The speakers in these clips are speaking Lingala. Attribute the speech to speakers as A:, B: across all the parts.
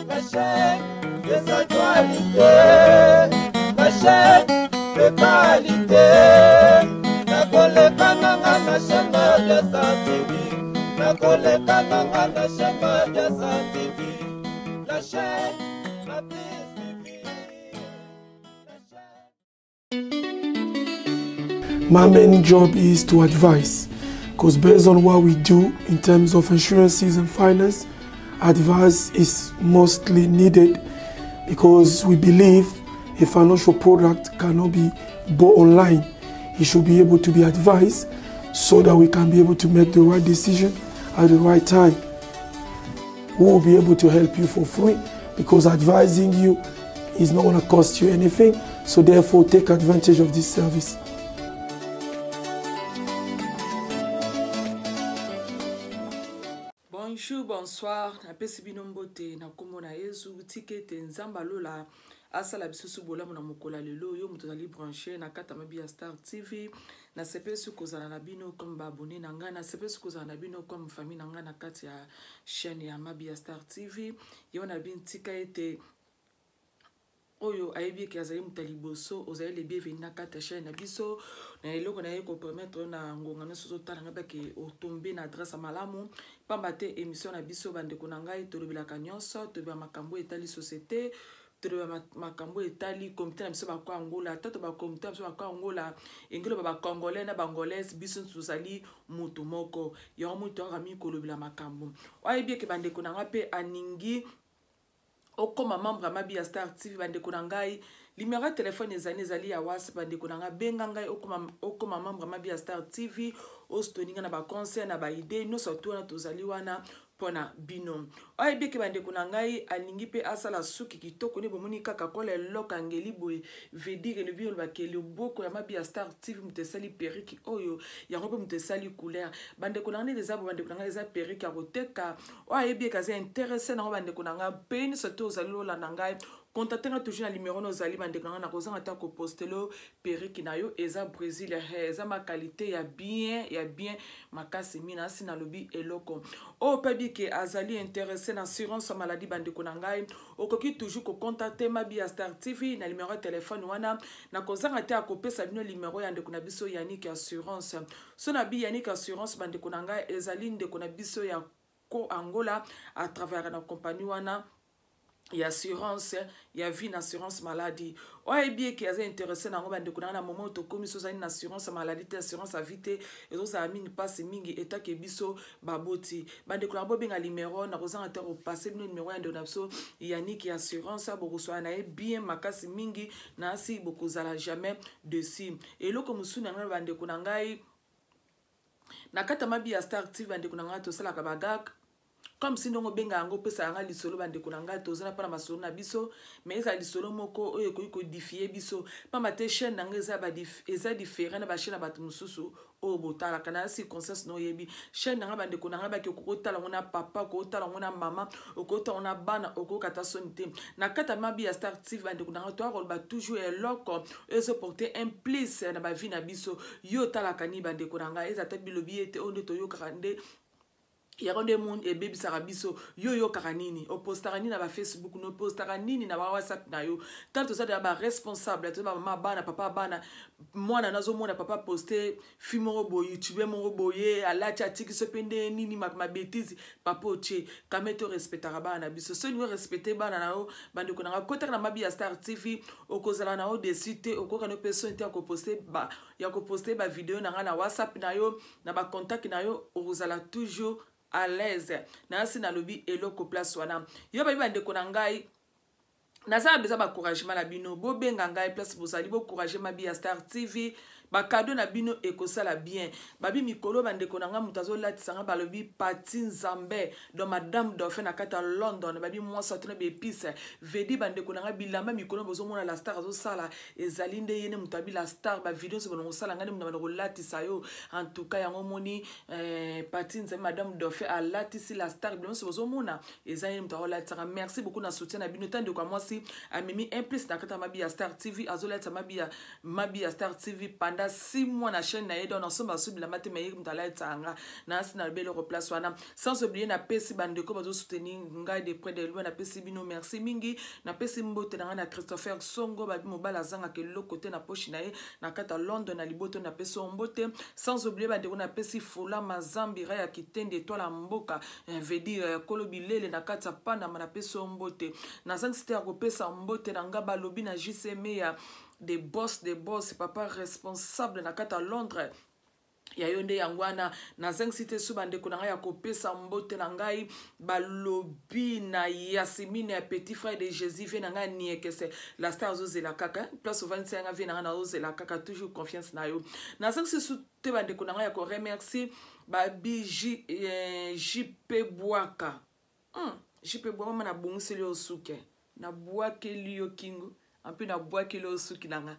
A: La chaîne des actualités, la chaîne de qualité. Nakoleka nanga na chaîne Madiasa TV. Nakoleka nanga na chaîne Madiasa TV. La chaîne la plus suivie. La chaîne.
B: My main job is to advise, because based on what we do in terms of insurances and finance, advice is mostly needed because we believe a financial product cannot be bought online. It should be able to be advised so that we can be able to make the right decision at the right time. We will be able to help you for free because advising you is not going to cost you anything. So therefore, take advantage of this service.
C: Bonjour, bonsoir. Napesi bino mbote na kombo na Yesu. Tika ete Nzambe alola asala biso bolamu na mokolo ya lelo. Yo moto ozali branché na kati ya mabi ya Star TV. Nasepesi kozala na bino comme ba abonné na ngai, nasepesi kozala na bino comme famille na ngai na kati ya chaîne ya mabi ya Star TV. Yo na bino tika ete oyo ayebi eke azali moto ya liboso, ozali le bienvenu na kati ya chaîne na biso. Na eloko na ye kopermettre na ngonga nyonso ozotala ngai bake otombe na adresse ya malamu, pamba te émission na biso bandeko na ngai tolobelaka nyonso, tolobela makambo etali société, tolobela makambo etali comité na biso bakwa Angola, tato ba comité na biso bakwa Angola, engelo ba congolais na bangolaise, biso tozali moto moko. Yango moto kaka mingi kolobela makambo oyebi eke bandeko na ngai mpe aningi okoma membre ya Mabi ya Star TV. Bandeko na ngai, numéro ya telefone ezali ezali ya WhatsApp. Bandeko na ngai, benga ngai okoma membre ya Mabi ya Star TV, ositoninga na baconseil na baide nyonso tu wana, tozali wana mpona bino. Oyebi eke bandeko na ngai alingi mpe asala suki kitoko nde bomoni kaka kola eloko angeli boye, vedire elobi olobake loboko ya Mabi ya Star TV moto esali perruque oyo, yango mpe moto esali couleur. Bandeko na ngai, nde eza bo bandeko na ngai, eza perruque ya koteka. Oyo ayebi eke aza intéressé nango, bandeko na ngai, mpe nyonso te ozali olanda ngai, contacte nga toujours na numéro na ozali. Bandeko na ngai, nakozanga ta kopostelo perruque na yo. Eza Brésil hair, eza ma qualité ya bien, ya bien makasi mingi. Nasi nalobi eloko oyo mpe bike azali intéressé na assurance ya maladie. Bandeko na ngai, okoki toujours kocontacte Mabi ya Star TV na numéro ya telefone wana. Nakozanga te akopesa bino numéro ya ndeko na biso Yannick Assurance. So na bi Yannick Assurance, bandeko na ngai, ezali ndeko na biso ya ko Angola, atravaillaka na compagnie wana ya assurance ya vie na assurance maladie. Oyo ayebi eke aza intéressé nango, bandeko na ngai, na moment oyo tokomi, so ozali na assurance ya maladie te, assurance ya vie te, ezozala mingi mpasi mingi etake biso baboti. Bandeko na, bobenga numéro, nakozanga te kopase bino numéro ya ndeko na biso Yannick ya assurance. Bokoswala na ye bien makasi mingi, nasi bokozala jamais dessus. Eloko mosusu na ngai, bandeko na ngai, na kati ya Mabi ya Star TV, bandeko na ngai, tosalaka bagag comme si ndongo obenga yango, opesaka ngai lisolo. Bandeko na ngai, tozala mpona masolo na biso, mais ezala lisolo moko oyo ekoki koédifier biso, pamba te chaîne na ngai eza différent na bachaîne ya bato mosusu oyo botalaka. Na circonstance na oyebi chaîne na ngai, bandeko na ngai, baki okokotala yango na papa, okotala yango na mama, okotala yango na bana, okoyoka ata soni te. Na kati ya Mabi ya Star TV, bandeko na ngai, toya koloba toujours eloko oyo ezoporte un plus na bavie na biso. Yo otalaka nini, bandeko na ngai? Eza ata bilobi ete oyo nde toyokaka, nde yango nde ebebisaka biso. Yo oyokaka nini? Opostaka nini na bafacebook na opostaka nini na bawhatsapp na yo? Ntango toza deya baresponsable, toza bamama bana, papa bana, mwana nazomona papa poste fi moko boye, youtube moko boye, alati, atiki so mpe nde nini mabêtises. Papa otie kame, to respectaka bana na biso. Soki olingi respecte bana na yo, bandeko na ngai, kotaka na Mabi ya Star TV, okozala na yo déçu te, okoka no mpe soni te ya koposte bavideo na ngai na WhatsApp na yo, na bacontact na yo, okozala toujours à l'aise. Nayasi nalobi eloko place wana yo babi. Bandeko na ngai, naza na besoin baencouragement na bino. Bobenga ngai place bozali, boencourage Mabi ya Star TV, bacadeau na bino ekosala bien. Babi mikolo, bandeko na ngai, moto azolatisa ngai, balobi Pati Nzambe, donc Madame Dauphin na kati ya London, babi mwasi atuna baépice vedi. Bandeko na ngai, bilamba mikolo bozomona la star azosala, ezali nde ye nde moto abi la star. Bavideo nyonso bolongo kosala, ngai nde moto banda kolatisa yo. En tout cas, yango omoni Pati Nzambe, Madame Dauphin, alatisi la star. Bilamba nyonso bozomona, eza ye moto akolatisaka. Merci beaucoup na soutien na bino. Ta ndeko ya mwasi amemi un plus na kati ya Mabi ya Star TV, azolatisa Mabi ya Star TV. pendant 6 mois na chaîne na ye, donc nasomba su bilamba te, mais ye moto alatisaka nga. Nasi nalobi eloko place wana. Sans oublier, napesi bandeko bazosoutenir ngai de près de loin, napesi bino merci mingi. Napesi mbote na ngai na Christopher Songo, babi mobali azangaka eloko te na poche na ye na kati ya London, na liboto, napesi yo mbote. Sans oublier bandeko, napesi Fola Mazambira ya Kitende, etoile ya mboka, veut dire kolo bilele na kati ya Panama, napesi yo mbote. Nazangisi te ya kopesa mbote na nga, balobi na JCM ya des boss, des boss, papa responsable na kati ya Londres, ya yo nde yango wana. Nazangisi te so bandeko na ngai ya kopesa mbote na ngai, balobi na Yasimine ya petit frère de Jésus, vie na ngai Niekese la star, azozela kaka place ovandisi yanga, vie na ngai, nazozela kaka toujours confiance na yo. Nazangisi su te bandeko na ngai ya koremercier, babi JP Bwaka, JP Bwaka, mama, nabongiseli yo suke, nabwakeli yo kingo ampe, nabwakeli yo suki na nga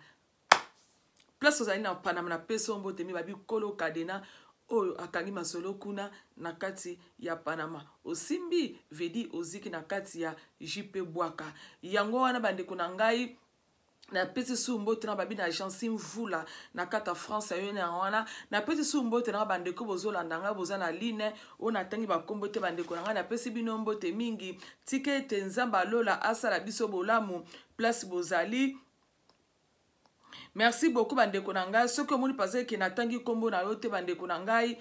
C: place ozali na Panama, napesi yo mbote mi, babi kolo kadena oyo akangi masolo kuna na kati ya Panama, osimbi vedi oziki na kati ya JP Bwaka. Yango wana bandeko na ngai, napesi su mbote na babi na Agence Mvula na kati ya France, yo na wana. Napesi su mbote na bandeko bozolanda ngai, boza na line oyo, natangi bakombo te. Bandeko na ngai, napesi bino mbote mingi. Tika ete Nzambe alola asala biso bolamu place bozali. Merci beaucoup bandeko na ngai. Soki omoni paza eke natangi nkombo na yo te, bandeko na ngai,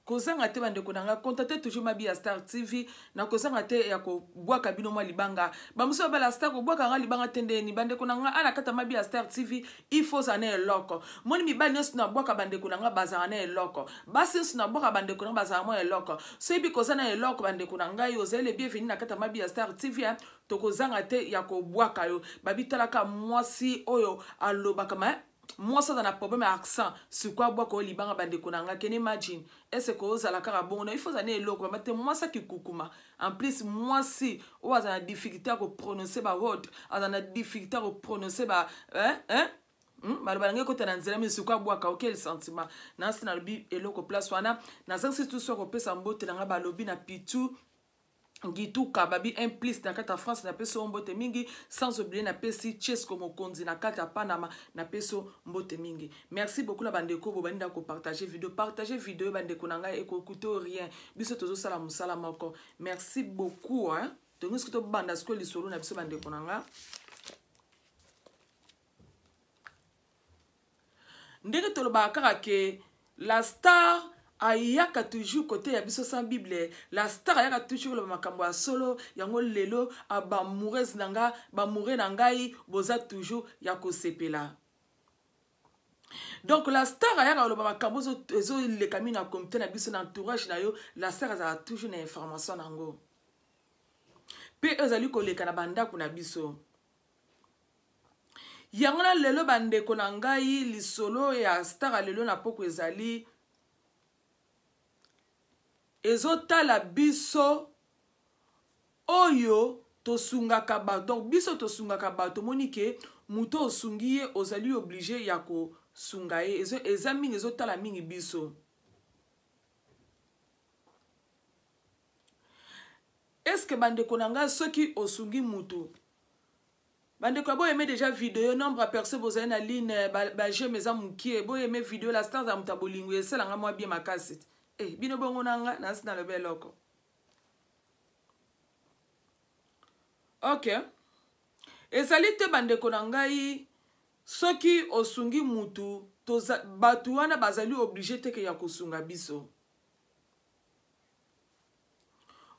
C: kozanga te. Bandeko na ngai, contacte toujours Mabi ya Star TV. Na kozanga te ya kobwaka bino mwa libanga. Bamosusu babala star kobwaka nga libanga te. Ndeni bandeko na ngai, ana kati ya Mabi ya Star TV, il faut ozala na eloko. Moni mibali nyonso nabwaka, bandeko na ngai, bazala na eloko. Basi nyonso nabwaka, bandeko na ngai, bazala mwa eloko. Soyebi koza na eloko, bandeko na ngai, ozali le bienvenu na kati ya Mabi ya Star TV. Tokozanga te ya kobwaka yo. Babitalaka mwasi oyo alobaka ma mwasi aza na problème ya accent, sikoyo abwaka oyo libanga. Bandeko na ngai, kene imagine ese kozala kaka bongo na ifo ozala na eloko bama te. Mwasi akikukuma, en plus mwasi oyo aza na difficulté ya koprononce baword, aza na difficulté ya koprononce ba hein, hein? Baloba nange ekota na nzela mi, sikoyo abwaka okel sentiment. Nasi nalobi eloko place wana. Nazangisi tuso ya kopesa mbote na ngai, balobi na Pitu Ngituka, babi un plus na kati ya France, napesi yo mbote mingi. Sans oublier, napesi Chesco Mokonzi na kati ya Panama, napesi yo mbote mingi. Merci beaucoup na bandeko bobandi kopartage video. Partage video, bandeko na ngai, ekocoûter rien. Biso tozosala mosala moko. Merci beaucoup, hein? Tongi soki tobanda sikoyo lisolo na biso, bandeko na ngai, ndenge tolobaka kaka ke la star ayaka toujours kote ya biso sans Bible. La star ayaka toujours koloba makambo ya solo. Yango lelo bamoureuse na nga, bamoure na ngai, boza toujours ya kosepela. Donc la star ayaka koloba makambo ezoleka mingi na comité na biso, na entourage na yo. La star azalaka toujours na information nango mpe ezali koleka na bandako na biso. Yango na lelo, bandeko na ngai, lisolo ya star ya lelo na poko ezali ezotala biso oyo tosungaka bato. Donc biso tosungaka bato, omoni ke moto osungi ye, ozali obligé ya kosunga ye. Eza mingi, ezotala mingi biso. Est-ce, bandeko na ngai, soki osungi mutu, bandeko ya boyeme déjà video, nombre ya personne bozali na ligne, baj'aime eza mokie. Boyeme video. La star ya moto ya bolingo, esalanga mwa bien makasi. Eh, bino bongo na nga nasi nalobi eloko. Ok, ezali te, bandeko na ngai, soki osungi mutu, bato wana bazali obligé te ke ya kosunga biso.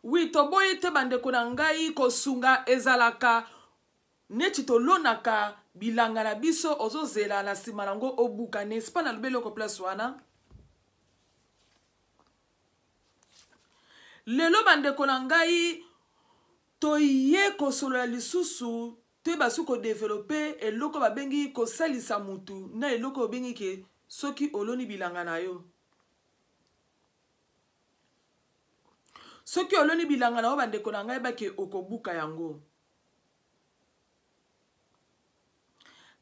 C: Oui, toboyi te, bandeko na ngai, kosunga ezalaka neti tolonaka bilanga na biso, ozozela na nsima nango obuka, n'est-ce pas? Nalobi eloko place wana. Lelo, bandeko na ngai, toye kosolola lisusu, toyeba soki kodévelopper eloko babengi kosalisa mutu na eloko obengi ke soki oloni bilanga na yo. Soki oloni bilanga na yo, bandeko na ngai, bake okobuka yango.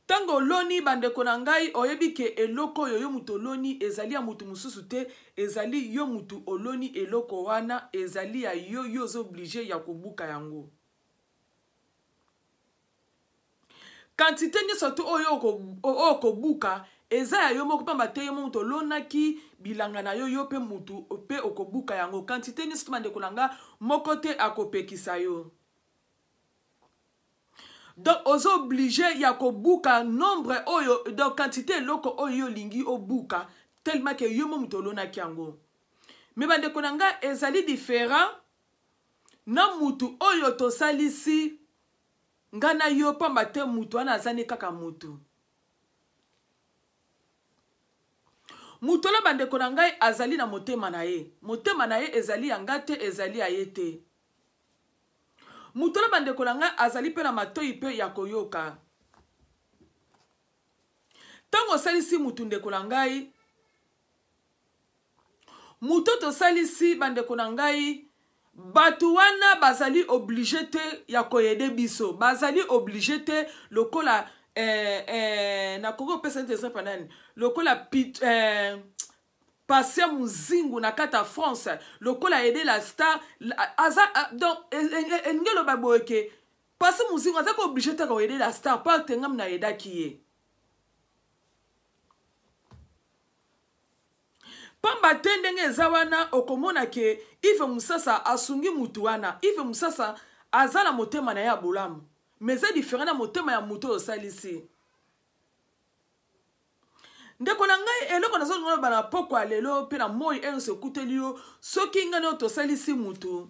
C: Ntango oloni, bandeko na ngai, oyebi ke eloko oyo yo moto oloni ezali ya motu mosusu te, ezali yo motu oloni eloko wana, ezali ya yo. Yo oza obligé ya kobuka yango. Quantité nyonso to oyo okobuka. Eza ya yo moko, pamba te yo moko moto olonaki bilanga na yo, yo mpe mutu mpe okobuka yango. Quantité nyonso to bandeko na nga, moko te akopekisa yo. Donc oza oblige ya kobuka nombre oyo, donc quantité eloko oyo yo olingi obuka, tellement ke yo mo moto olonaki yango. Me bandeko na nga, ezali différent na mutu oyo tosalisi nga na yo, pamba te mutu wana aza ne kaka mutu. Moto wana, bandeko na ngai, azali na motema na ye. Motema na ye ezali ya nga te, ezali ya ye te. Moto wana, bandeko na ngai, azali mpe na matoi mpe ya koyoka. Ntango osalisi mutu, ndeko na ngai, moto tosalisi, bandeko na ngai, bato wana bazali oblige te ya koyede biso, bazali oblige te. Lokola nakoki kopesa neti exemple nani? Lokola Patient Muzingu na kati ya France, lokola aide la star aza. Donc elingi eloba boye ke Patient Muzingu aza ko oblige te koyede la star po te ngam nayedaki ye, pamba te ndenge eza wana, okomona ke Ive Musasa asungi mutu wana. Ive Musasa aza na motema na ye ya bolamu, mais eza différent na motema ya moto oyo osalisi. Ndeko na ngai, eloko nazolinga loba na pokwa ya lelo mpe na moi nyonso ekuteli yo, soki ngai oyo tosalisi mutu,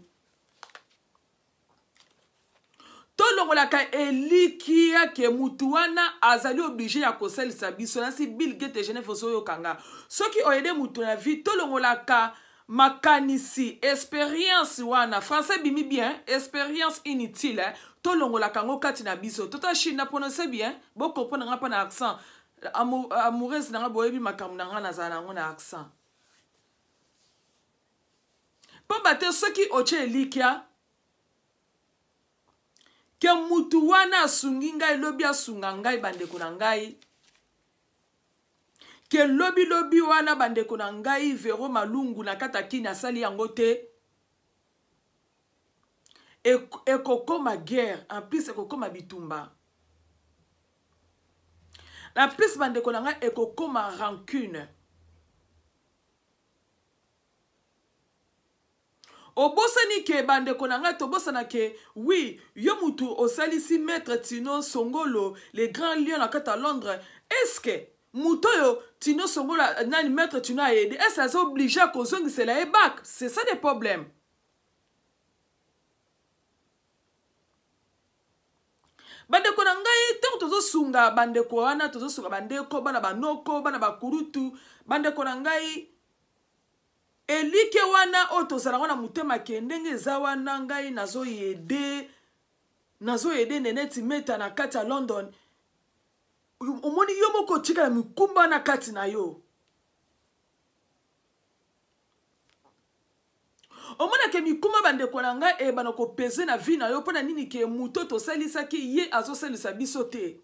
C: tolongolaka elikia ke mutu wana azali oblige ya kosalisa biso. Nasi Bill Gate Genève, ozoyoka nga? Soki oyede mutu na vie, tolongolaka makanisi, expérience wana, français bimi bien, expérience inutile, eh? Tolongolaka yango kati na biso. Tota chine na prononce bien, bocomprendre nga mpa na accent amoureuse na nga. Boyebi makambo na nga, nazala nango na accent, pamba te soki otie elikya ke mutu wana asungi ngai lobi, asunga ngai, bandeko na ngai, ke lobilobi wana, bandeko na ngai, Vero Malungu na kati ya Kini asali yango te, ekokoma guerre. En plus ekokoma bitumba. En plus, bandeko na ngai, ekokoma rancune. Obosani ke, bandeko na ngai, tobosana ke oui, yo mutu osalisi maître Tino Songolo, le grand lion na kati ya Londres. Est-ce moto oyo Tino Songolo, nani, maître Tino ayede, est ce aza oblige kozongisela ye back? C'est ça des problèmes. Bandeko na ngai, ntango tozosunga bandeko wana, tozosunga bandeko, bana banoko, bana bakurutu, bandeko na ngai, elike wana oyo tozala ngo na motema ke ndenge eza wana, ngai nazoyede, nazoyede Neneti Meta na kati ya London. Omoni, yo moko otikala mikumba na kati na yo. Omonake mikumba, bandeko na ngai, eyebana kopese na vie na yo. Mpo na nini? Ke moto tosalisaki ye azosalisa biso te.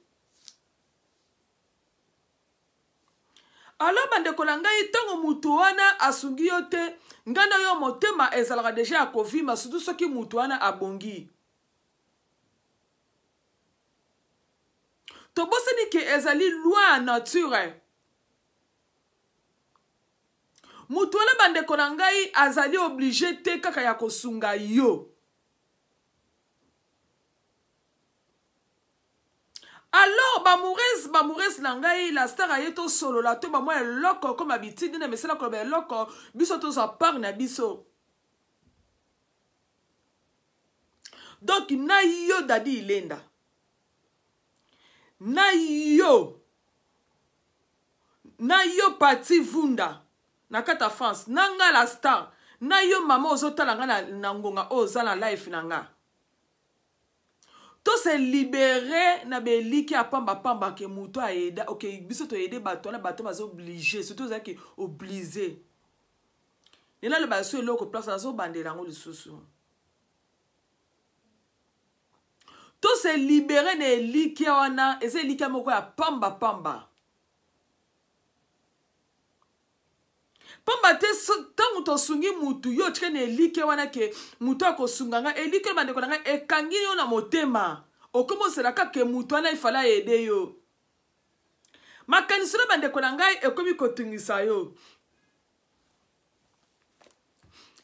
C: Alors, bandeko na ngai, ntango motu wana asungi yo te, ngai na yo motema ezalaka deja ya kovimba, surtout soki motu wana abongi. Tobosani ke ezali loi ya nature. Motu wana, bandeko na ngai, azali oblige te kaka ya kosunga yo. Alors bamourese, bamourese na ngai, la star aye tosolola to bamwa eloko koma bitindi na mesala koloba eloko, biso tozwa part na biso. Donc na yo Dadi Ilenda, na yo Pati Vunda na kati ya France, na nga la star, na yo mama ozotala nga na ngonga oyo oza na life na nga, to se libere na beliki ya pambapamba ke moto ayeda. Ok, biso toyede bato wana, bato baza oblige, surtout ozalaki oblige. Lelo aloba so eloko place nazobandela yango lisusu. To se libere na elikia wana, eza elikia moko ya pambapamba, pamba te ntango tosungi mutu, yo otike na elike wana ke mutu akosunga ngai. Elike oyo, bandeko na ngai, ekangi yo na motema. Okomi ozela kaka ke mutu wana ifale ayede yo. Makanisi na bandeko na ngai ekomi kotungisa yo.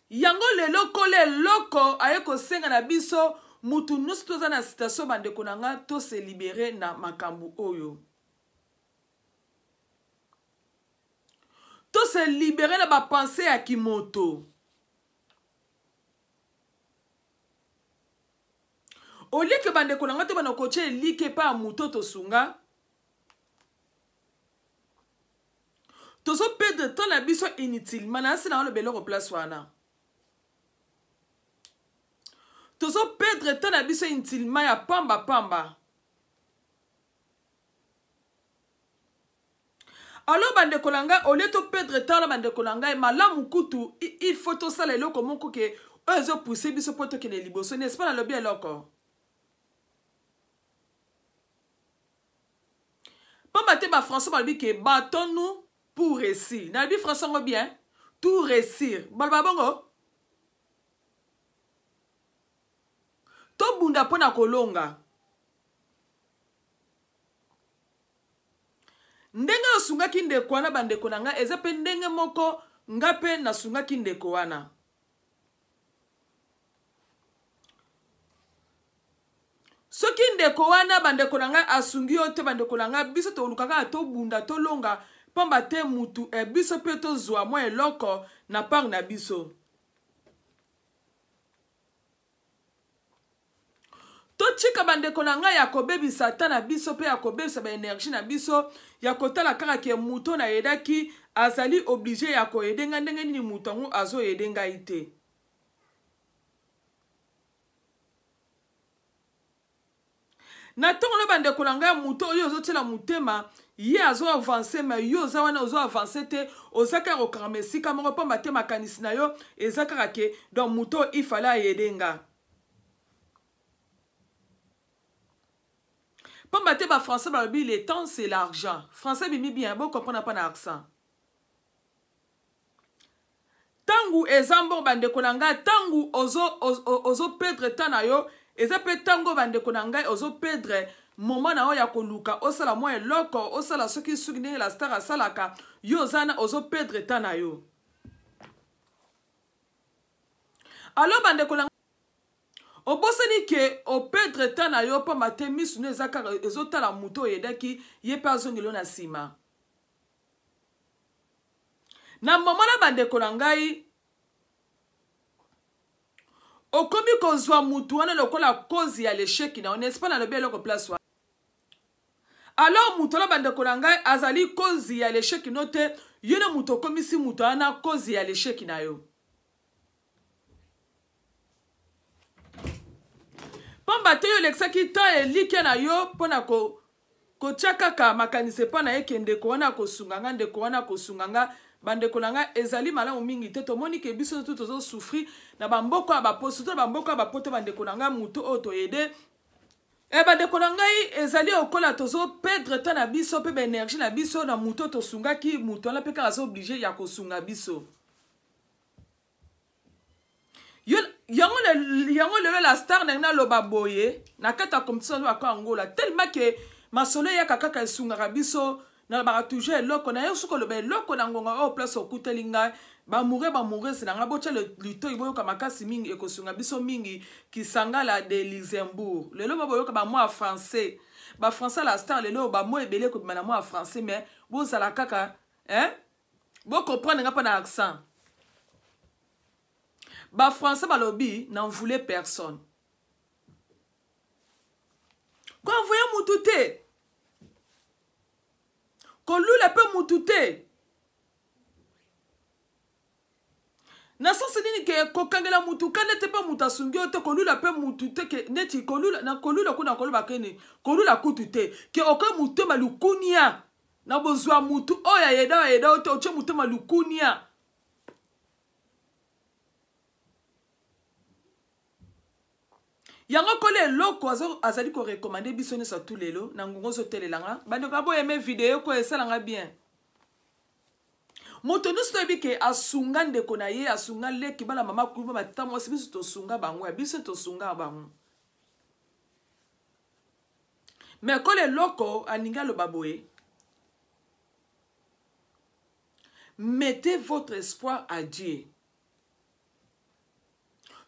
C: Yango lelo kola eloko aye kosenga na biso mutu nyonso toza na situation bandeko na ngai to se libere na makambo oyo. To se libere na ba pensee ya kimoto. Olie ke bandeko na ngai tobanda kotya elike epai ya moto tosunga, tozo perdre temps na biso inutilement. Na nsi na oloba eloko place wana, tozo perdre temps na biso inutilement ya pamba pamba. Alors bandeko na ngai, au lieu to perdre temps na bandeko na ngai, malamu kutu il faut tosala eloko moko ke oyo ezopousse biso mpo tokende liboso, n'est-ce pas? Nalobi eloko pamba te bafrançais balobi ke battons-nous pour réussir. Nalobi français yango bien, tout réussir baloba bongo, tobunda mpo na kolonga. Ndenge osungaki ndeko wana, bandeko na ngai, eza mpe ndenge moko nga mpe nasungaki ndeko wana. Soki ndeko wana, bandeko na ngai, asungi yo te, bandeko na ngai, biso toluka kaka tobunda tolonga, pamba te mutu eh, biso mpe tozwa mwa eloko na part na biso. Totika bandeko na ngai ya kobebisa ata na biso mpe ya kobebisa baenergie na biso ya kotala kaka ke moto nayedaki azali oblige ya koyede ngai. Ndenge nini moto yango azoyede ngai te? Na ntongo na bandeko na ngai, moto oyo ozotiela motema ye azo avance, me yo oza wana ozo avance te, oza kaka kokangama esika moko, pamba te makanisi na yo eza kaka ke donc moto oyo ifale ayede nga. Pamba te bafrançais balobi le temps c'est l'argent. Français bimi bien, bocomprendre mpa na accent. Ntango eza mbongo, bandeko na ngai, ntango ozopedre ozo temps na yo, eza mpe ntango, bandeko na ngai, ozopedre moment na yo ya koluka osala mwa eloko, osala soki suki ndenge la star asalaka, yo oza na ozopedre temps na yo. Alo bandeko na, obosani ke opedre temps na yo pamba te misu no eza kaka ezotala moto oyedaki ye mpe azongeli yo na nsima. Na mama na bandeko na ngai, okomi kozwa mutu wana lokola cause ya lechec na yo, n'est-ce pas? Nalobi eloko place wana. Alors mutu wana, bandeko na ngai, azali cause ya lechec no te, yo nde mutu okomisi mutu wana cause ya lechec na yo. Pamba te yo olekisaki temps elikya na yo mpo na ko kotia kaka makanisi epai na ye ke ndeko wana akosunga nga, ndeko wana akosunga nga. Bandeko na ngai, ezali malamu mingi te. Tomoni ke biso tu tozosouffrir na bamboka ya bapo, surtout na bamboka ya bapoto. Bandeko na ngai, moto oyo toyede e, bandeko na ngai, ezali okola tozopedre temps na biso mpe baenergie na biso na moto oyo tosungaki. Moto wana mpe kaka aza oblige ya kosunga biso. Yo, yango, yango lelo la star ndenge naloba boye na kati ya competition bako Angola, tellement ke masolo eyaka kaka esungaka biso. Nalobaka toujours eloko na yo, soki oloba eloko na ngonga oyo place okuteli ngai, bamoure bamoureuse na ngai, botya litoi boyoka makasi mingi, ekosunga biso mingi. Kisangala de Luxembourg, lelo mo boyoka bamwa ya français, bafrançais la star lelo bamo ebele ekobima na mwa ya français, mais bozala kaka hein? Bocomprendre nga mpa na accent. Bafrançais balobi n'en voulez personne, koenvoye mutu te, kolula mpe mutu te. Na sens nini? Ke kokangela mutu kanda te mpo mutu asungi yo te, kolula mpe mutu te, ke neti kolula na kolula kuna koloba keni kolula kutu te, ke okoki motema lukunia na bozwa mutu oyo ayeda ayeda yo te, otie motema lukunia. Yango kola eloko azali korekomande biso nyonso atu lelo na ngongo ozotelelanga. Bandeko, aboyeme video ko esalanga bien. Moto nyonso toyebi ke asunga ndeko na ye, asunga leki, bana mama kuluma, batata mwasi, biso tosunga bango ya biso tosunga bango. Me kola eloko alingi aloba boye. Mettez votre espoir à Dieu.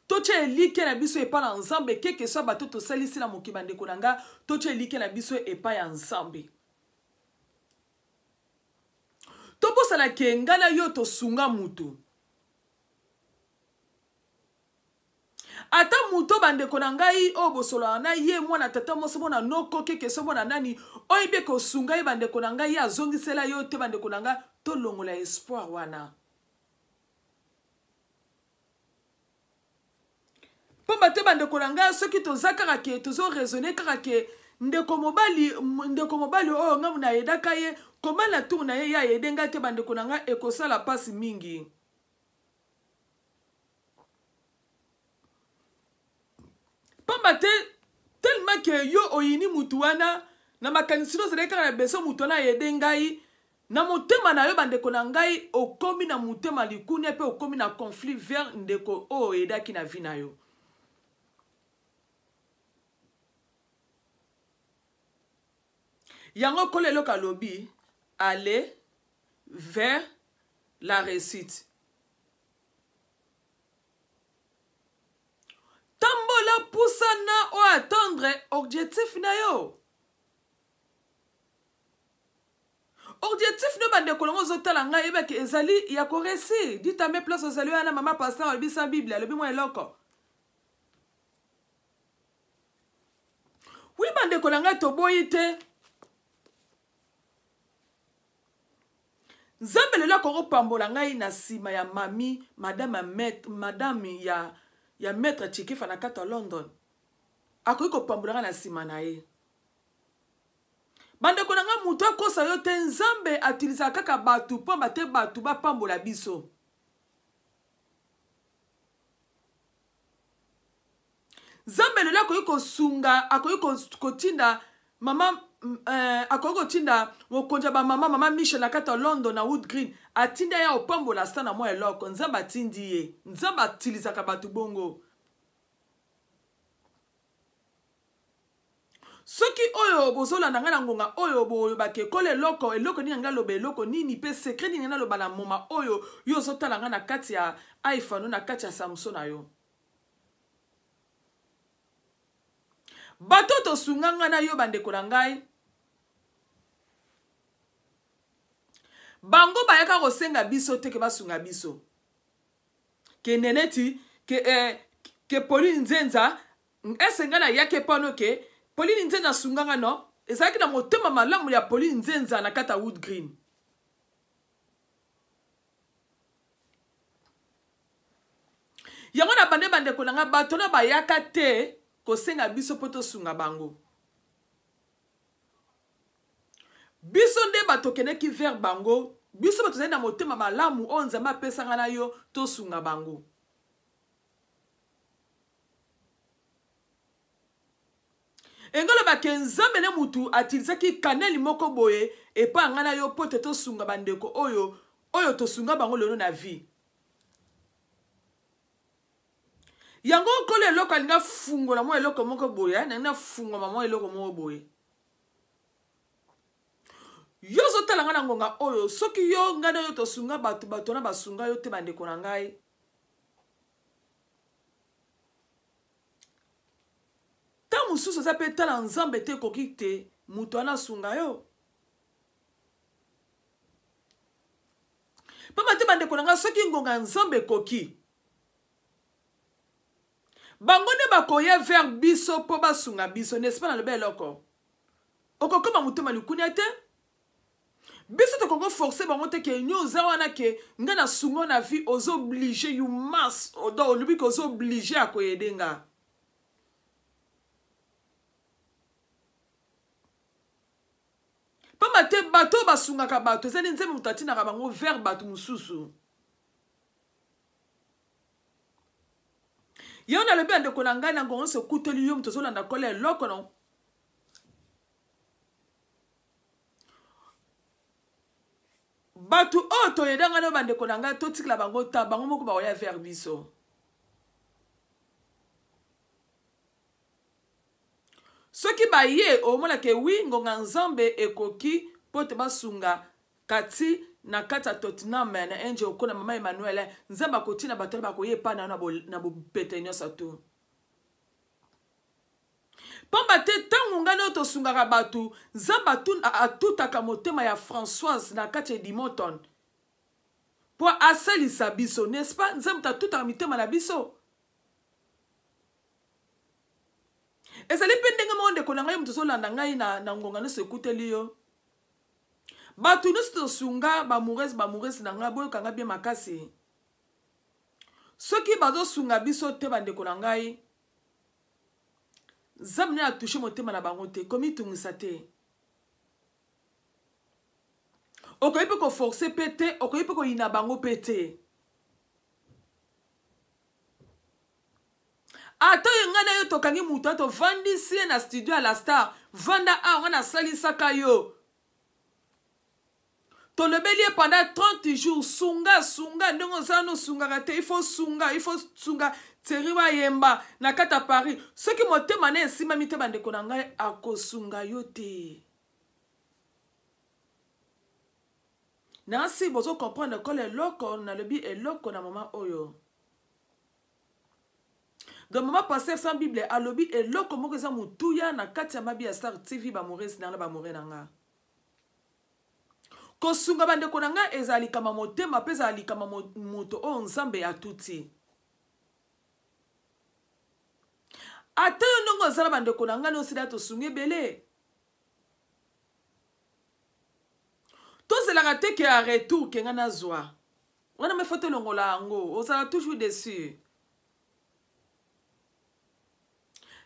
C: Totya elikya na biso epai na Nzambe, keke so bato tosalisi na mokili, bandeko na nga, totya elikya na biso epai ya Nzambe. Tobosana ke ngai na yo tosunga mutu. Ata moto, bandeko na ngai, oyo bosololaka na ye, mwana tata mwasi, mwana noko, keke so mwana nani, oyebi eke osunga ye, bandeko na ngai, ye azongisela yo te, bandeko na ngai, tolongola espoir wana. Pamba te, bandeko na ngai, soki toza kaka ke tozo raisonne kaka ke ndeko mobali, ndeko mobali oyo ngai nayedaka ye, koma na tour na ye, ye ayede ngai te, bandeko na ngai, ekosala mpasi mingi. Pamba te, tellement ke yo oyini mutu wana na makanisi no, ozalaki kaka na besoin mutu wana ayede ngai na motema na yo, bandeko na ngai, okomi na motema likunia mpe okomi na conflit vers ndeko oyo oyedaki na vie na yo. Yango nkolo eloko alobi, aller vers la réussite. Tambola, pusana o atteindre objectif na yo. Objectif no, bandeko nango, ozotala ngai, yebaki ezali ya koréussir. Ditame place ozali wana, mama pasteur alobi sa Bible, alobi mwa eloko. Wi, bandeko na ngai, toboyi te, Nzambe lelo akokopambola ngai na nsima ya mami, madame ya maître, madame ya maître Chikifa na kati ya London, akoki kopambola ngai na nsima na ye. Bandeko na ngai, moto akosa yo te, Nzambe atilisaka kaka bato pamba te bato bapambola biso. Nzambe lelo akoki kosunga, akoki kotinda mama, akoki kotinda mokonzi ya bamama, mama Michel na kati ya London na Wood Green, atinda ya opambola sta na mwa eloko. Nzambe atindi ye. Nzambe atilisaka bato bongo. Soki oyo bozolanda ngai na ngonga oyo, boyobaka ekola eloko, eloko nini ngai aloba, eloko nini mpe secret nini ngai naloba na moma oyo yo ozotala ngai na kati ya iPhone, na kati ya Samsung na yo. Bato tosunga ngai na yo, bandeko na ngai, bango bayaka kosenga biso te ke basunga biso, ke neneti ke Pauline Nzenza ese ngai nayaki epano ke Pauline Nzenza asunganga no. Ezalaki na motema malamu ya Pauline Nzenza na kati ya Wood Green. Yango na bande, bandeko na ngai, bato na bayaka te kosenga biso mpo tosunga bango. Biso nde bato okendeki vers bango. Biso bato tozali na motema malamu oyo Nzambe apesanga na yo, tosunga bango. Engolobake Nzambe nde mutu atilisaki kaneli moko boye epai ngai na yo mpo te tosunga bandeko oyo tosunga bango lelo na vie. Yango nkolo eloko alingi afungola mwa eloko moko boye, nalingi afungwama mwa eloko moko boye. Yo ozotala ngai na ngonga oyo, soki yo ngai na yo tosunga bato, bato wana basunga yo te, bandeko na ngai, ntango mosusu aza mpe tala Nzambe te, ekoki te moto wana asunga yo. Pamba te, bandeko na ngai, soki ngonga ya Nzambe ekoki, bango nde bakoya vers biso mpo basunga biso, n'est-ce pas? Naloba eloko, okokoma motema likunia te. Biso tokoki force bango te ke nyo oza wana ke ngai nasunga na vie, oza oblige, you must, donc olobi ke oza oblige ya koyede nga. Pamba te bato oyo basungaka bato, ezali Nzambe moto atindaka bango vers bato mosusu. Yo nalobi ya ndeko na ngai, na ngongo nyonso ekuteli yo moto ozolanda kola eloko na bato oyo toyeda ngai na bandeko na ngai, totikela bango ta bango moko bakoya vers biso. Soki baye, omonake wi ngonga Nzambe ekoki mpo te basunga kati. na kati ya Tottenham na Angel Okona mama Emmanuel Nzambe akotina bato wana bakoya epai na yo na bopete nyonso tu. Pamba te ntango ngai nayo tosungaka bato, Nzambe atutaka motema ya Françoise na kati ya Edmonton mpo asalisa biso, n'est-ce pas? Nzambe atutaka mitema na biso. Ezali mpe ndenge moko ndeko na ngai, moto ozolanda ngai na ngonga nyonso ekuteli yo. Bato nyonso tosunga bamourese, bamourese na ngai, boyoka ngai bien makasi. Soki bazosunga biso te bandeko na ngai, Nzambe naye atouche motema na bango te, komitungisa te. Okoki mpe koforce mpe te, okoki mpe koyina bango mpe te. Ata oyo ngai na yo tokangi moto wana tovandisi ye na studio ya la star, vanda awa ngai nasalisaka yo. Tolobeli ye pendant 30 jours, sunga sunga ndenge oza wana osungaka te, il faut sunga, il faut sunga Thierry Wayemba na kati ya Paris. Soki motema na esimbami te bandeko na ngai, akosunga yo te. Nasi bozo comprendre kole eloko nalobi eloko na mama oyo. Donc mama pasteur sans Bible alobi eloko moko eza motuya na kati ya mabi ya Star TV ba Maurice na ba Maurice na nga. Kosunga bandeko na ngai ezala likama motema mpe ezala likama moto oyo Nzambe atuti. Ata yo ndongo ozala bandeko na ngai nosila tosunga ebele. Tozelaka te ke ya retour ke ngai nazwa. Wana me faut tolongola yango, ozala toujours déçu.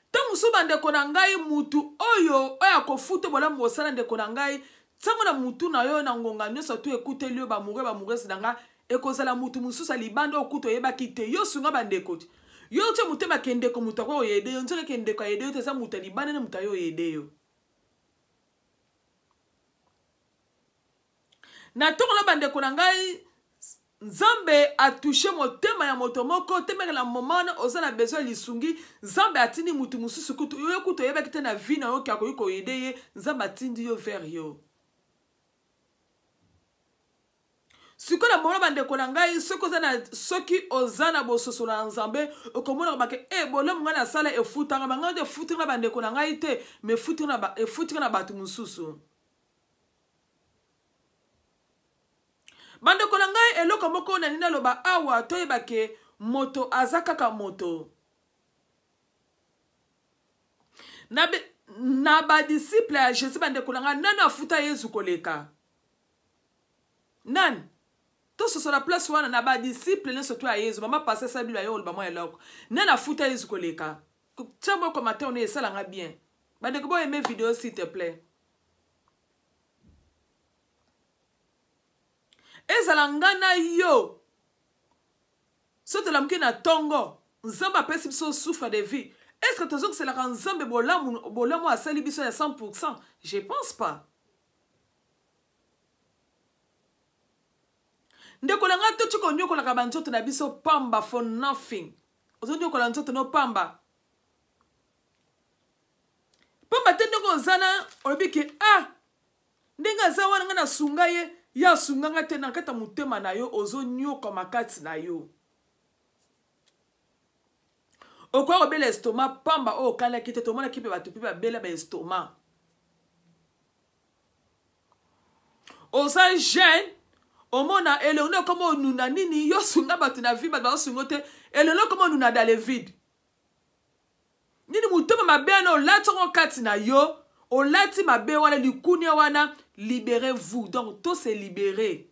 C: Ntango mosusu bandeko na ngai, mutu oyo oyo akofuta bolamu bosala ndeko na ngai, ntango na mutu na yo na ngonga nyonso tu ekuteli yo bamoure bamourese na ngai, ekozala mutu mosusu ya libanda oyo kutu oyebaki te. Yo sunga bandeko te, yo otye motema ke ndeko moto akoki koyede yo, nzoka ke ndeko ayede yo te, eza moto ya libanda nde moto ayo oyede yo. Na ntongo na bandeko na ngai, Nzambe atouche motema ya moto moko te, meke na moment wana oza na besoin ya lisungi, Nzambe atindi mutu mosusu kutu yo kutu oyebaki te na vie na yo ke akoki koyede ye, Nzambe atindi yo vers yo. Sikoyo na mona bandeko na ngai, soki oza na bososolo na Nzambe, okomonaka bake e bolamu ngai nasala efutanga bangai te, efutinga bandeko na ngai te, mais efutinga na bato mosusu. Bandeko na ngai, eloko moko nalingi naloba awa, toyeba ke moto aza kaka moto. Na badisiple ya Jésus, bandeko na ngai, nani afuta Yezu koleka? Nani? Tososola place wana na badisiple nyonso to ya Yezu. Mama pasteur asala Bible ayo oloba mwa eloko. Nani afuta Yezu koleka? Tia mwa commentaire ono esalanga bien. Bandeko bo aimer video s'il te plaît. Ezala nga na yo so tolamuki na tongo, Nzambe apesi biso souffle de vie, est-ce que tozongiselaka Nzambe bolamu, bolamu asali biso ya 100%? Je pense pas. Ndeko na ngai, totika konyokolaka banzoto na biso pamba for nothing. Ozonyokola nzoto no pamba pamba te, ndenge oza na olobi ke ah, ndenge aza wana ngai nasunga ye, ye asunga ngai te. Na kati ya motema na yo ozonyokama kati na yo, okoya kobela estomac pamba oyo okanaki te. Tomonaki mpe bato mpe babela ba estomac. Oza jeune, omona elongi okoma onuna nini, yo sunga bato na vie, bato bazosunga te, elongi okoma onuna dans le vide. Nini motema mabe wana olati yango kati na yo, olati mabe wana, likunia wana. Libérez-vous. Donc to se libérer,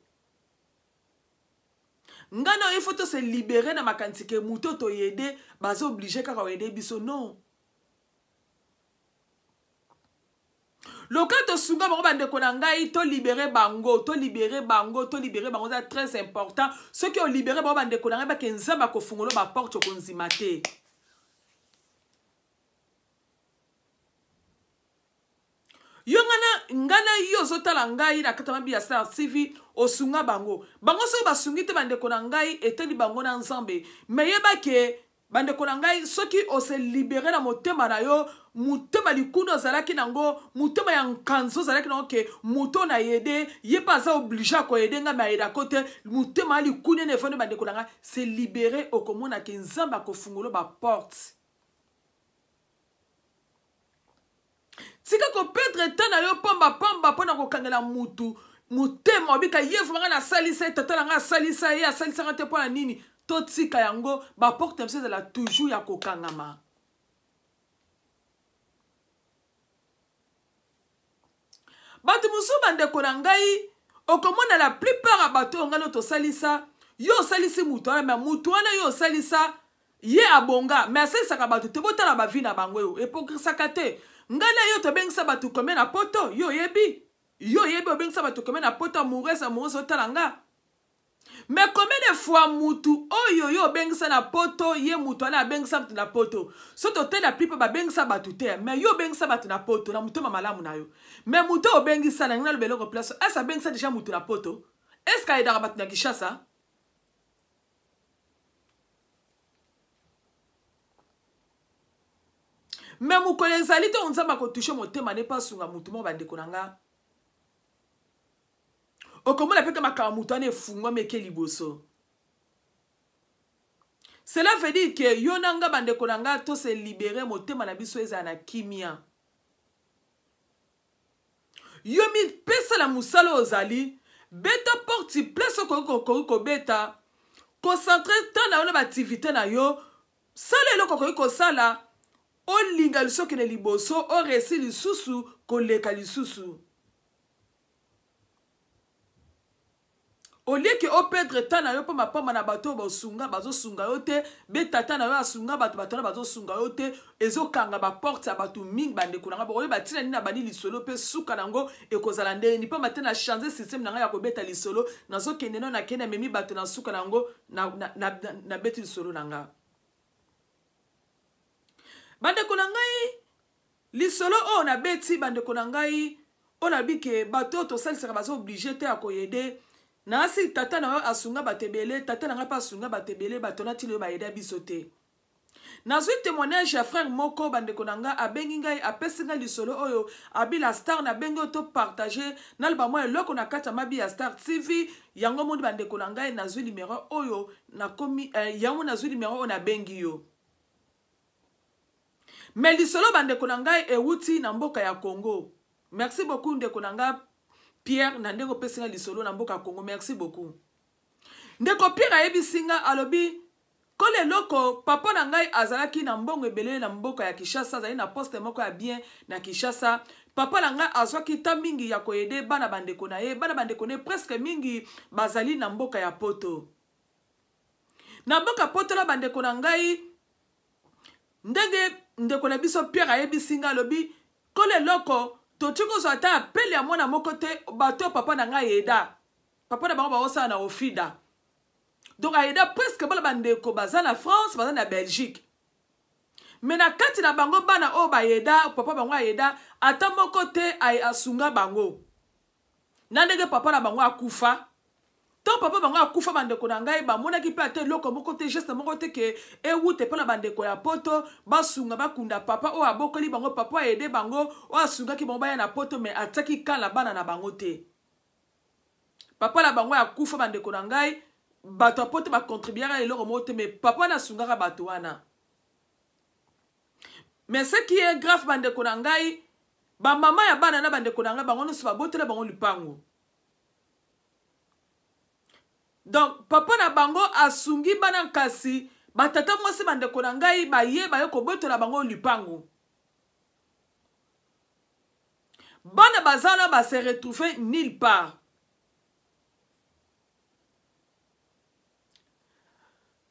C: ngai na yo, il faut to se libérer na makanisi ke moto toyede baza oblige kaka oyede biso. Non, loka tosunga bango bandeko na ngai, tolibere bango, tolibere bango, tolibere bango, eza très important. Soki olibere bango bandeko na ngai, bake Nzambe akofungola baporte, okonzima te. Yo nga na yo ozotala ngai na kati ya mabi ya Star TV, osunga bango, bango soki basungi te bandeko na ngai, etali bango na Nzambe. Me yeba ke Bandeko na ngai, soki ose libere na motema na yo, motema likuna ozalaki nango, motema ya nkanza ozalaki nango, ke moto na yede ye mpe aza oblige akoyede ngai, me ayedako te, motema ya likuna ene efandi. Bandeko na ngai, se libere, okomona ke Nzambe akofungola baporte. Tika koperdre temps na yo pamba pamba mpo na kokangela mutu motema. Obika ye vraimen, ngai nasalisa ye, tata na ngai asalisa ye, asalisaka te mpo na nini? Totika yango, baporte na biso ezala toujours ya kokangama. Bato mosusu, bandeko na ngai, okomona la plupart ya bato oyo ngai no tosalisa, yo osalisi moto wana, me moto wana yo osalisa ye abonga, me asalisaka bato te. Botala bavi na bango, oyo epokrisaka te. Ngai na yo tobengisa bato combien na poto? Yo oyebi, yo oyebi obengisa bato combien na poto? Amoureuse, amoureuse, otala nga. Mais combien de fois mutu oyo yo obengisa na poto, ye mutu wana abengisa mutu na poto? So totela pipe, babengisa bato te, mais yo obengisa bato na poto na motema malamu na yo. Mais mutu oyo obengisa na ngai, naloba eloko place, ese abengisa deja mutu na poto? Est-ce ayedaka bato na Kinshasa? Me mokolo ezali ntango Nzambe akotouche motema ne mpe asunga motu moko, bandeko na nga, okomona mpe ke makambo moto wana efungwami, eke liboso. Cela veut dire ke yo na nga, bandeko na nga, to se libere, motema na biso ezala na kimia. Yo mipesa na mosala oyo ozali, beta porte place okoki kobeta, concentre temps na yo na baaktivité na yo, sala eloko okoki kosala, olinga lisusu okende liboso, oresi lisusu koleka lisusu. Olie ke operdre temps na yo mpo mapamba na bato oyo basunga, bazosunga yo te. Be tata na yo asunga bato, bato wana bazosunga yo te, ezokanga baporte ya bato mingi. Bandeko na ngai, bokoyeba ntina nini na bandi lisolo mpe suka na yango ekozala ndenge nini, mpamba te na change systeme na ngai ya kobeta lisolo. Nazokende no, nakende, namemi bato na suka na yango, nabeti lisolo na ngai. Bandeko na ngai, lisolo oyo nabeti, bandeko na ngai, oyo nayebi ke bato oyo tosalisaka baza oblige te ya koyede. Nasi tata na yo asunga bato ebele, tata na ngai mpe asunga bato ebele, bato na ntina oyo bayeda biso te. Nazwi témoignage ya frère moko, bandeko na ngai, abengi ngai, apesi ngai lisolo oyo abila star. Nabengi oyo topartage, naloba mwa eloko na kati ya mabi ya Star TV. Yango moni, bandeko na ngai, nazwi numero oyo nakomi yango, nazwi numero oyo, nabengi yo. Me lisolo, bandeko na ngai, ewuti na mboka ya Congo. Merci beaucoup, ndeko na ngai Pierre, na ndenge opesi ngai lisolo na mboka ya Congo. Merci beaucoup, ndeko Pierre. Ayebisi nga, alobi kola eloko, papa na ngai azalaki na mbongo ebele na mboka ya Kinshasa, azali na poste moko ya bien na Kinshasa. Papa na ngai azwaki ta mingi ya koyede bana bandeko na ye. Bana bandeko na ye presque mingi bazali na mboka ya poto. Na mboka poto na bandeko na ngai, ndenge ndeko na biso Pierre ayebisi ngai, alobi kola eloko, toti kozwa ata apele ya mwana moko te. Bato oyo papa na ngai ayeda, papa na bango baosala na Ofida, donc ayeda presque bana bandeko baza na France, baza na Belgique. Me na kati na bango, bana oyo bayeda, papa bango ayeda ata moko te asunga bango na ndenge papa na bango akufa. To papa bango akufa, bandeko na ngai, bamonaki mpe ata eloko moko te, geste moko te ke ewute mpo na bandeko ya poto basunga bakunda papa oyo abokoli bango, papa ayede bango, oyo asungaki bango baya na poto, me atiaki kala bana na bango te. Papa na bango akufa, bandeko na ngai, bato ya poto bacontribuaka eloko moko te, me papa wana asungaka bato wana. Mais ce qui est grave, bandeko na ngai, bamama ya bana na bandeko na ngai, bango nyonso babotela bango lipango. Donc papa na bango asungi bana, kasi batata mwasi, bandeko na ngai, baye baye kobotola bango lipango. Bana baza wana, base retrouve nulle part.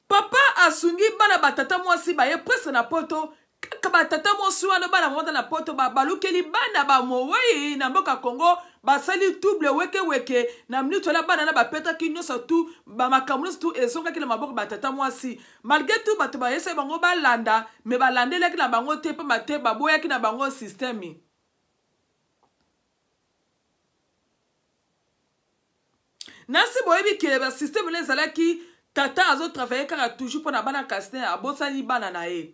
C: Papa asungi bana, batata mwasi baye presque na poto kaka. Batata mwasi wana, bana bango na poto, balukeli bana bamowei na mboka Congo, basali double wekeweke na minute wana. Bana na bapetaki nyonso tu, bamakambo nyonso tu ezongaki na maboko batata mwasi. Malgré tout, bato bayesaki bango balanda, me balandelaki na bango te, pamba te baboyaki na bango systeme. Nasi boyebi ke basysteme wana ezalaki. Tata azotravaille kaka toujours mpo na bana Castin, abosani bana na ye.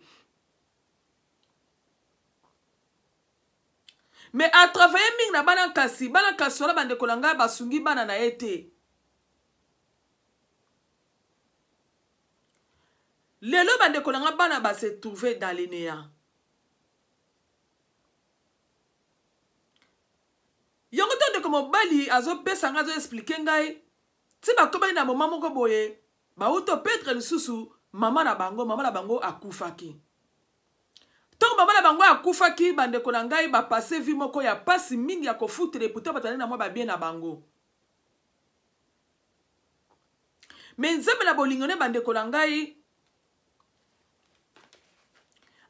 C: Mais atravaille mingi na bana kasi, bana kasi wana bandeko na ngai basungi bana na ye te. Lelo bandeko na ngai bana ba se trouver dans le néant. Yango to ndeko mobali azopesa ngai, azoexpliquer ngai ti bakomaki na moma moko boye, bauti perdre lisusu mama na bango. Mama na bango akufaki. Ntango mama na bango akufaki, bandeko na ngai, bapasser vie moko ya pasi mingi ya kofutela, eputa batali na mwa babiens na bango. Mais Nzambe na bolingo ne, bandeko na ngai,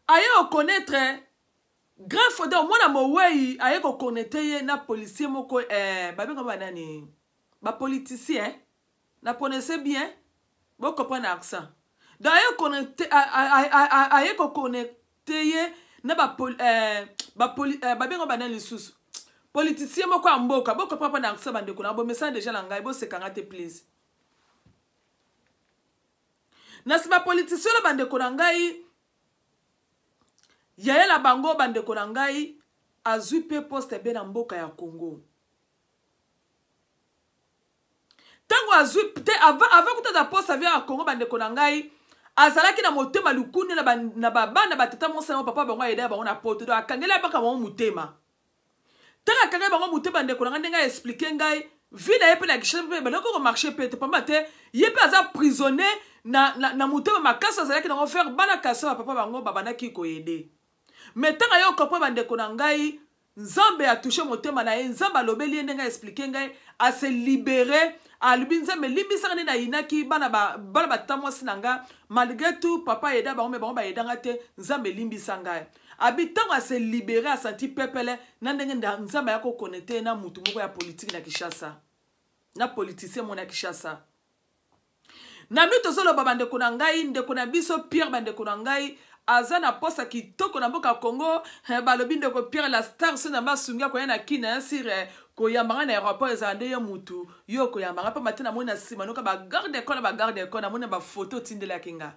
C: aye koconnecter grand frère mwana mowei, aye koconnecter ye na policier moko, babenga banani, bapoliticien, na prononce bien, bocomprendre accent. Donc aye koconnecter ye na babenga banani lisusu, politicien moko ya mboka. Bocomprendre mpo na accent, bandeko na bomesana déjà na ngai, bosekanga te please. Na nsima politicien oyo, bandeko na ngai, yaya na bango, bandeko na ngai, azwi mpe poste be na mboka ya Congo. Ntango azwi te, avant kuta aza poste avia ya Congo, bandeko na ngai, azalaki na motema lukunde na babana batata mosala papa bango ayeda bango na Poto. Donc akangeli abaka bango motema. Ntango akangeli bango motema, ndeko na ngai, ndenge aexpliquer ngai vie na ye mpe na Kinshasa mpe bandeko komarcher mpe te, pamba te ye mpe aza prisonnier na motema makasi azalaki nango faire bana kasi ya papa bango babandaki koaider. Mais ntango aye okopre, bandeko na ngai, Nzambe atoucher motema na ye, Nzambe alobeli ye. Ndenge aexpliquer ngai, ase libérer, alobi: "Nzambe elimbisaka nde nayinaki bana bana batata mwasi na nga. Malgré tout papa ayeda bango, mais bango bayedanga te. Nzambe elimbisa ngai." Abi ntango ase libérer, asanti pepele na ndenge Nzambe aya koconnecter na mutu moko ya politike na Kinshasa, na politicien moko na Kinshasa. Na mi tozoloba, bandeko na ngai, ndeko na biso Pierre, bandeko na ngai, aza na posa kitoko na mboka Congo. Balobi ndeko Pierre la star so Nzambe asungi, akoya na kina ya sire koyambanga na aéroport. Ezala nde ye mutu yo koyambanga, pamba te namoni na nsima noka bagarde école na bagarde école, namoni na bafoto otindelaki nga,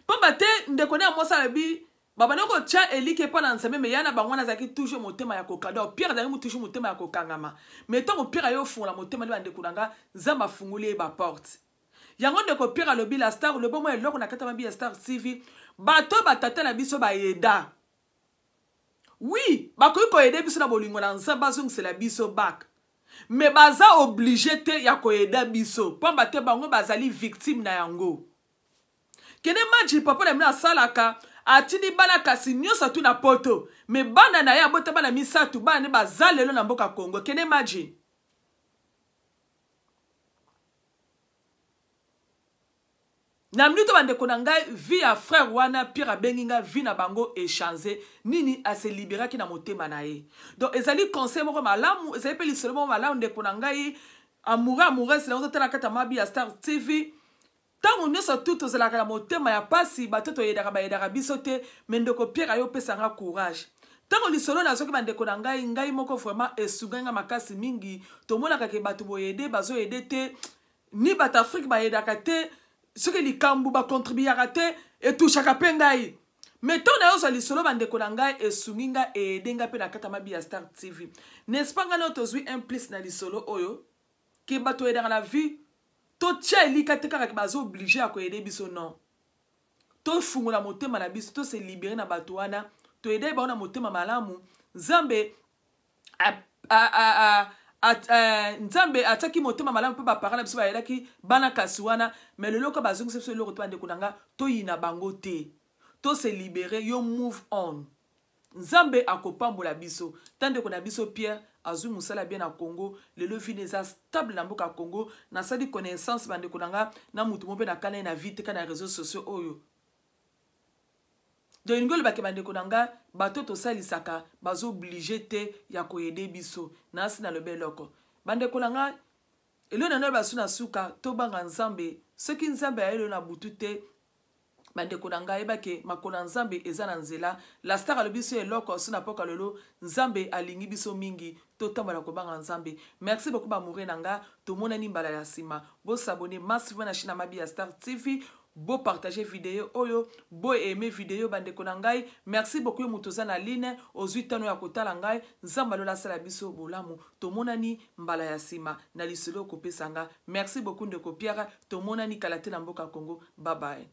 C: pamba te ndeko ne ya mwasi alobi babanda kotya elike mpo na Nzambe. Mais ya na bango wana azalaki toujours motema ya kokanga. Donc Pierre azalaki toujours motema ya kokangama. Mais ntango Pierre aye ofungola motema nde, bandeko na nga, Nzambe afungoli ye baporte. Yango ndeko Pierre alobi: "La star, lobo mwa eloko na kati ya mabi ya Star TV. Bato batata na biso bayeda, oui, bakoki koaider biso na bolingo na Nzambe, bazongisela biso bak, mais baza obligé te ya koaider biso, pamba te bango bazali victime na yango." Kende maji papa na bino asalaka, atindi bana kasi nyonso atu na Poto, mais bana na ye abota bana misato, bana nde baza lelo na mboka Congo. Kende maji na minute, bandeko na ngai, vie ya frère wana Pierre abengi ngai, vie na bango echanger nini, ase libéraki na motema na ye. Donc ezali conseil moko malamu, ezali mpe lisolo moko malamu. Ndeko na ngai amoureux, amoureuse nango totala kati ya mabi ya Star TV, ntango nyonso tu tozalaka na motema ya pasi, bato toyedaka bayedaka biso te. Mais ndeko Pierre aye opesanga courage. Ntango lisolo nazwaki, bandeko na ngai, ngai moko vraiment esungai nga makasi mingi. Tomonaka ke bato boaider bazoaider te, ni bato Afrique bayedaka te, soki likambo bacontribuaka te, etouchaka mpe ngai. Mais ntango nayozwa lisolo, bandeko na ngai, esungi ngai, eaider ngai mpe na kati ya mabi ya Star TV, n'est-ce pas? Ngai nayo tozwi un plus na lisolo oyo ke bato oyedaka na vie, totia elika te kaka ke baza obligé ya koaider biso. Non, tofungola motema na biso, tose libérer na bato wana, toaider bango na motema malamu. Nzambe Nzambe atiaki motema malamu mpe baparent na biso bayelaki bana kasi wana. Mais lelo ka bazongisa biso eloko te, bandeko na nga, toyina bango te, tose libérer, yo move on, Nzambe akopambola biso. Ta ndeko na biso Pierre azwi mosala bien na Congo lelo, vie eza stable na mboka Congo. Nasali connaissance, bandeko na nga, na mutu mo mpe nakana ye na vie te ka na réseaux sociaux oyo. Donc elingi olobaki, bandeko na nga, bato tosalisaka baza obligé te ya koaider biso. Nasi nalobi eloko, bandeko na nga, eloko na nano basu na suka, tobanga Nzambe. Soki Nzambe ayeli na butu te, Bandeko na ngai, yebake makolo ya Nzambe eza na nzela. La star alobi so eloko so na poka lelo. Nzambe alingi biso mingi, totambola kobanga Nzambe. Merci beaucoup, bamoureux na nga. Tomonani mbala ya nsima. Bos'abonner massivement na chaîne ya Mabi ya Star TV, bopartager vidéo oyo, boaimer vidéo, bandeko na ngai. Merci beaucoup. Yo moto oza na line, ozwi ntano ya kotala ngai, Nzambe alola asala biso bolamu. Tomonani mbala ya nsima na lisolo okopesa nga. Merci beaucoup, ndeko Pierre. Tomonani kala te na mboka Congo. Babaye.